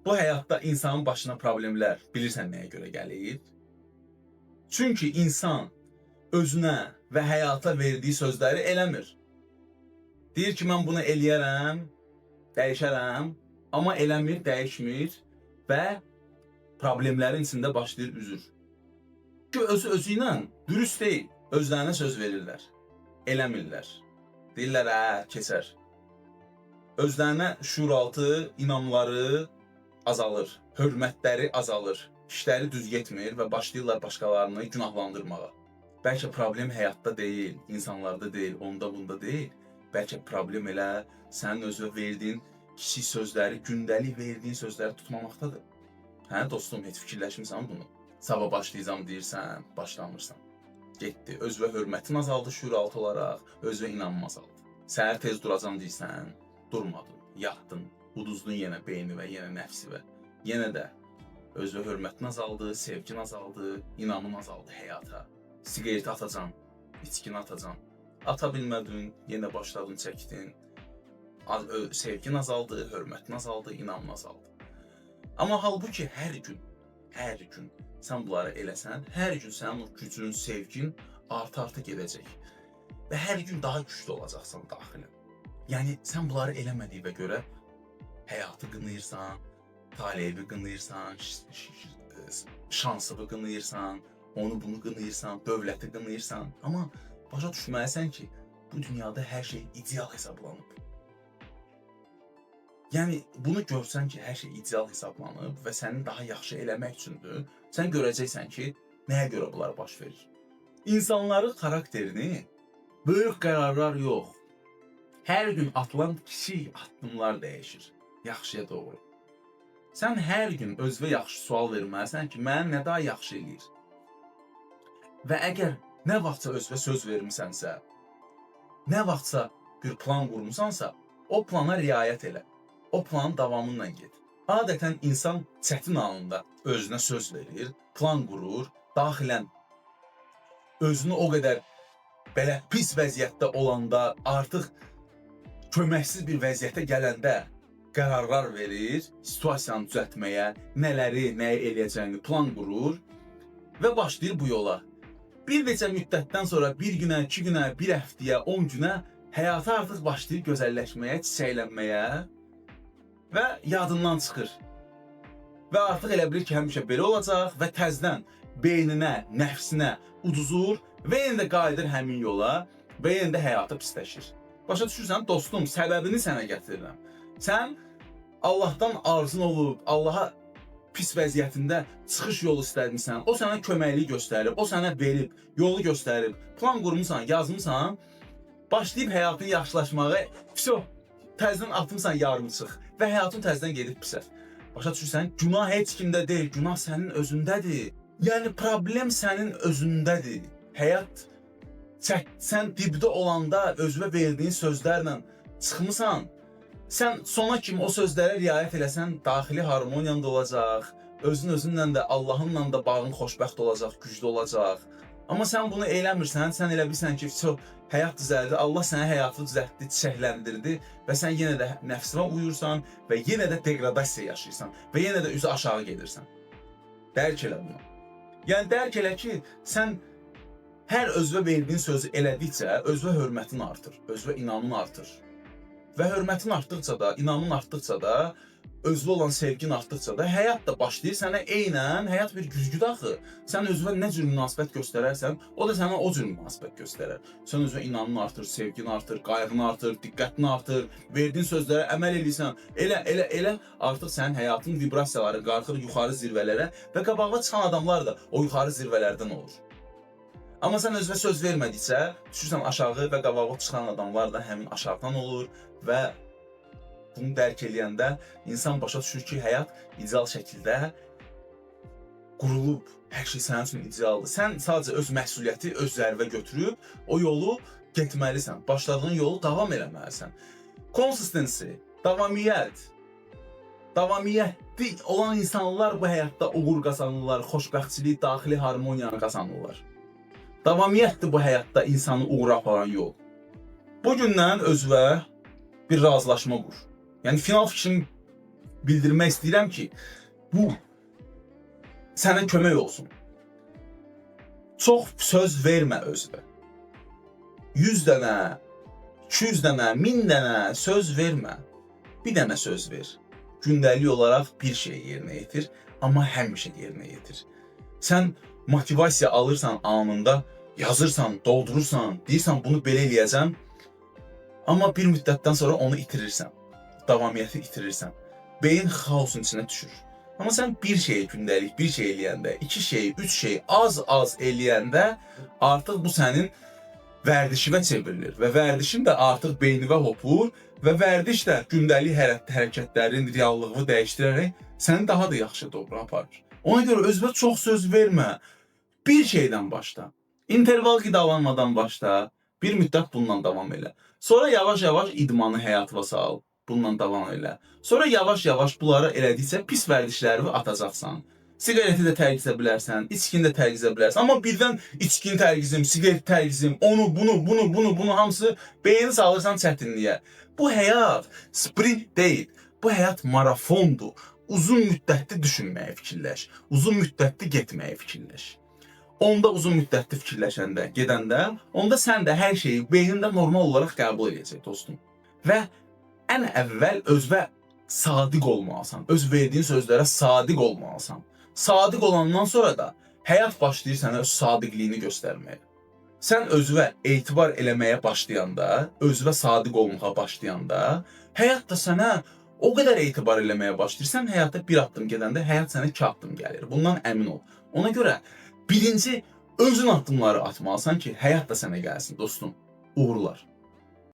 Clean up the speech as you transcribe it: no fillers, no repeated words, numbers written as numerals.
Bu həyatda insanın başına problemlər bilirsən nəyə görə gəlir? Çünki insan özünə və həyata verdiyi sözləri eləmir. Deyir ki, mən bunu eləyərəm, dəyişərəm, amma eləmir, dəyişmir və problemlərin içində başlayır üzür. Ki özü özü ilə dürüst deyil, özlərinə söz verirlər. Eləmirlər. Deyirlər, hə, keçər. Özlərinə şüuraltı inamları azalır, hörmətləri azalır, işləri düz getmir və başlayırlar başqalarını günahlandırmağa. Bəlkə problem həyatda deyil, insanlarda deyil, onda bunda deyil. Bəlkə problem elə sənin özünə verdiyin kiçik sözləri, gündəlik verdiyin sözləri tutmamaqdadır. Hə, dostum, heç fikirləşmisən bunu? Sabah başlayacağam deyirsən, başlamırsan. Getdi. Özünə hörmətin azaldı şüuraltı olaraq, özünə inanma azaldı. Səhər tez duracam deyirsən, durmadın, yatdın, uduzdun yenə beyni və yenə nəfsi və yenə də özünə hörmətin azaldı, sevgin azaldı, inamın azaldı həyata. Siqareti atacan, içkini atacan. Ata bilmədin, yenə başladın, çəkdin. Sevgin azaldı, hörmətin azaldı, inamın azaldı. Amma halbuki hər gün, hər gün sən bunları eləsən, hər gün sənin o gücün, sevgin arta-arta gedəcək. Və hər gün daha güclü olacaqsan daxilən. Yəni sən bunları eləmədiyinə görə həyatı qınayırsan, taleyi qınayırsan, şansını qınayırsan, onu bunu qınayırsan, dövləti qınayırsan. Amma başa düşməlisən ki, bu dünyada hər şey ideal hesablanıb. Yəni bunu görsən ki, hər şey ideal hesablanıb və sənin daha yaxşı eləmək üçündür, sən görəcəksən ki, nəyə görə bunlar baş verir. İnsanların xarakterini böyük qərarlar yox, hər gün atılan kiçik addımlar dəyişir yaxşıya doğru. Sən hər gün özünə yaxşı sual verməlisən ki, mənə nə daha yaxşı eləyir? Və əgər nə vaxtsa özünə söz vermisənsə, nə vaxtsa bir plan qurmusansa, o plana riayət elə. O planın davamı ilə get. Adətən insan çətin anında özünə söz verir, plan qurur, daxilən özünü o qədər belə pis vəziyyətdə olanda, artıq köməksiz bir vəziyyətə gələndə qərarlar verir, situasiyanı düzəltməyə, nələri, nəyi eləyəcəyini plan qurur və başlayır bu yola. Bir neçə müddətdən sonra bir günə, 2 günə, bir həftəyə, 10 günə həyatı artıq başlayır gözəlləşməyə, çiçəklənməyə və yadından çıxır. Və artıq elə bilir ki, həmişə belə olacaq və təzədən beyninə, nəfsinə uduzur və yenə də qayıdır həmin yola və yenə də həyatı pisləşir. Başa düşürsən, dostum, səbəbini sənə gətirirəm. Sən Allahdan arzun olub, Allaha pis vəziyyətində çıxış yolu istəmisən. O sənə köməklik göstərib, o sənə verib, yolu göstərib, plan qurmusan, yazmısan, başlayıb həyatın yaxşılaşmağa, vso, təzədən atmısan yarımçıq və həyatın təzədən gedib pisə. Başa düşürsən? Günah heç kimdə deyil, günah sənin özündədir. Yəni problem sənin özündədir. Həyat çək, sən dibdə olanda özünə verdiyin sözlərlə çıxmısan. Sən sona kimi o sözlərə riayət eləsən, daxili harmoniyan da olacaq, özün özünlə də, Allahınla da bağın xoşbəxt olacaq, güclü olacaq. Amma sən bunu eləmirsən, sən elə bilirsən ki, vso, həyat düzəldi, Allah sənə həyatı düzəltdi, çiçəkləndirdi və sən yenə də nəfsinə uyursan və yenə də deqradasiya yaşayırsan və yenə də üzü aşağı gedirsən. Dərk elə bunu. Yəni dərk elə ki, sən hər özünə verdiyin sözü elədikcə özünə hörmətin artır, özünə inamın artır. Və hörmətin artdıqca da, inamın artdıqca da, özünə olan sevgin artdıqca da həyat da başlayır sənə eynən, həyat bir güzgüdür axı. Sən özünə nə cür münasibət göstərərsən, o da sənə o cür münasibət göstərər. Sən özünə inamın artır, sevgin artır, qayğın artır, diqqətin artır, verdiyin sözlərə əməl eləyirsən. Elə, elə, elə artıq sənin həyatın vibrasiyaları qalxır yuxarı zirvələrə və qabağa çıxan adamlar da o yuxarı zirvələrdən olur. Amma sən özünə söz vermədikcə düşürsən aşağı və qabağa çıxan adamlar da həmin aşağıdan olur və bunu dərk eləyəndə insan başa düşür ki, həyat ideal şəkildə qurulub, hər şey sənin üçün idealdır. Sən sadəcə öz məsuliyyəti öz üzərinə götürüb o yolu getməlisən. Başladığın yolu davam eləməlisən. Consistency, davamiyyət. Davamiyyətli olan insanlar bu həyatda uğur qazanırlar, xoşbəxtçilik, daxili harmoniyanı qazanırlar. Davamiyyətdir bu həyatda insanı uğura aparan yol. Bu gündən özünə bir razılaşma qur. Yəni final fikrim Bildirmək istəyirəm ki, bu sənə kömək olsun. Çox söz vermə özünə. 100 dənə, 200 dənə, 1000 dənə söz vermə. Bir dənə söz ver. Gündəlik olaraq bir şey yerinə yetir, amma həmişə yerinə yetir. Sən motivasiya alırsan anında, yazırsan, doldurursan, deyirsən bunu belə eləyəcəm. Amma bir müddətdən sonra onu itirirsən. Davamiyyəti itirirsən. Beyin xaosun içinə düşür. Amma sən bir şeyi gündəlik bir şey eləyəndə, iki şey, üç şey az-az eləyəndə artıq bu sənin vərdişinə çevrilir və vərdişin də artıq beyninə hopur və vərdiş də gündəlik hərəkətlərin reallığını dəyişdirərək səni daha da yaxşı doğru aparır. Ona görə özünə çox söz vermə. Bir şeydən başla. İnterval qidalanmadan başla. Bir müddət bununla davam elə. Sonra yavaş-yavaş idmanı həyatıma sal. Bununla davam elə. Sonra yavaş-yavaş bunları elədikcə pis vərdişləri atacaqsan. Siqareti də tərk edə bilərsən, içkini də tərk edə bilərsən. Amma birdən içkini tərk edim, siqaret tərk edim, onu, bunu, bunu, bunu, bunu hamısı beyni salırsan çətinliyə. Bu həyat sprint deyil. Bu həyat marafondur. Uzun müddətli düşünməyi fikirləş. Uzun müddətli getməyi fikirləş. Onda uzun müddətli fikirləşəndə, gedəndə, onda sən də hər şeyi beynində normal olaraq qəbul edəcək dostum. Və ən əvvəl özünə sadiq olmalısan. Öz verdiyin sözlərə sadiq olmalısan. Sadiq olandan sonra da həyat başlayır sənə öz sadiqliyini göstərməyə. Sən özünə etibar eləməyə başlayanda, özünə sadiq olmağa başlayanda, həyat da sənə o qədər etibar eləməyə başlayır. Sən həyatda bir addım gedəndə həyat sənə iki addım gəlir. Bundan əmin ol. Ona görə birinci özün addımları atmalısan ki, həyat da sənə gəlsin dostum. Uğurlar.